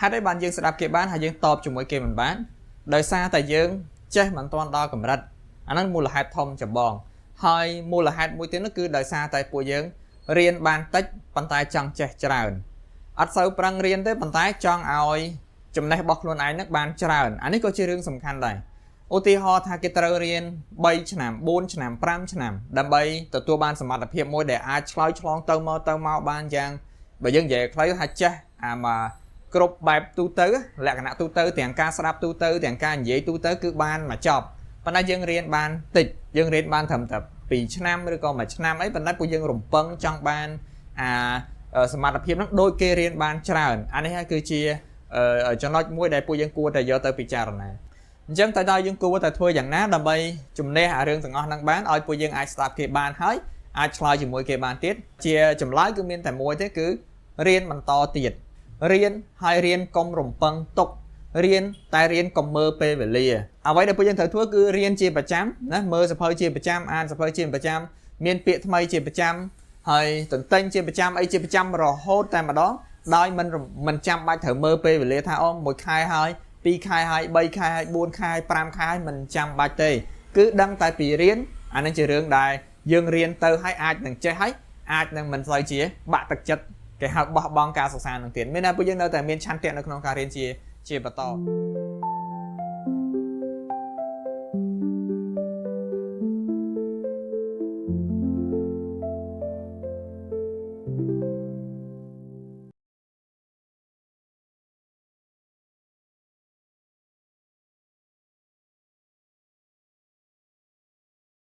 ហេតុអីបានយើងស្ដាប់គេបានហើយយើងតបជាមួយគេមិនបានដោយសារតែយើងចេះមិនទាន់ដល់កម្រិតអាហ្នឹងមូលហេតុធំចម្បងហើយមូលហេតុមួយទៀតនោះគឺដោយសារតែពួកយើងរៀនបានតិចប៉ុន្តែចង់ចេះច្រើនអត់សូវប្រឹងរៀនទេប៉ុន្តែចង់ឲ្យចំណេះរបស់ខ្លួនឯងហ្នឹងបានច្រើនអានេះក៏ជារឿងសំខាន់ដែរឧទាហរណ៍ថាគេត្រូវរៀន3ឆ្នាំ4ឆ្នាំ5ឆ្នាំដើម្បីទទួលបានសមត្ថភាពមួយដែលអាចឆ្លើយឆ្លងទៅមកទៅមកបានយ៉ាងបើយើងនិយាយខ្លីថាចេះអាមកគ្រប់បែបទូទៅលក្ខណៈទូទៅទាំងការស្ដាប់ទូទៅទាំងការនិយាយទូទៅគឺបានមកចប់ប៉ុន្តែយើងរៀនបានតិចយើងរៀនបានត្រឹមតែ2ឆ្នាំឬក៏1ឆ្នាំអីប៉ុន្តែពួកយើងរំពឹងចង់បានអាសមត្ថភាពហ្នឹងដូចគេរៀនបានច្រើនអានេះហើយគឺជាចំណុចមួយដែលពួកយើងគួរតែយកទៅពិចារណាអញ្ចឹងតើយើងគួរតែធ្វើយ៉ាងណាដើម្បីជំនះអារឿងទាំងអស់ហ្នឹងបានឲ្យពួកយើងអាចស្ដាប់គេបានហើយអាចឆ្លើយជាមួយគេបានទៀតជាចម្លើយគឺមានតែមួយទេគឺរៀនបន្តទៀតរៀនហើយរៀនកុំរំពឹងទុករៀនតែរៀនកុំមើលពេលវេលាអ្វីដែលពួកយើងត្រូវធ្វើគឺរៀនជាប្រចាំណាមើលសៀវភៅជាប្រចាំអានសៀវភៅជាប្រចាំមានពាក្យថ្មីជាប្រចាំហើយទន្ទិញជាប្រចាំអីជាប្រចាំរហូតតែម្ដងដោយមិនចាំបាច់ត្រូវមើលពេលវេលាថាអូមួយខែហើយ2ខែហើយ3ខែហើយ4ខែហើយ5ខែហើយមិនចាំបាច់ទេគឺដឹងតែពីរៀនអានឹងជារឿងដែលយើងរៀនទៅហើយអាចនឹងចេះហើយអាចនឹងមិនសូវជាបាក់ទឹកចិត្តគេហៅបោះបង់ការសិក្សានឹងទៀតមានតែពួកយើងនៅតែមានឆន្ទៈនៅក្នុងការរៀនជាបន្ត។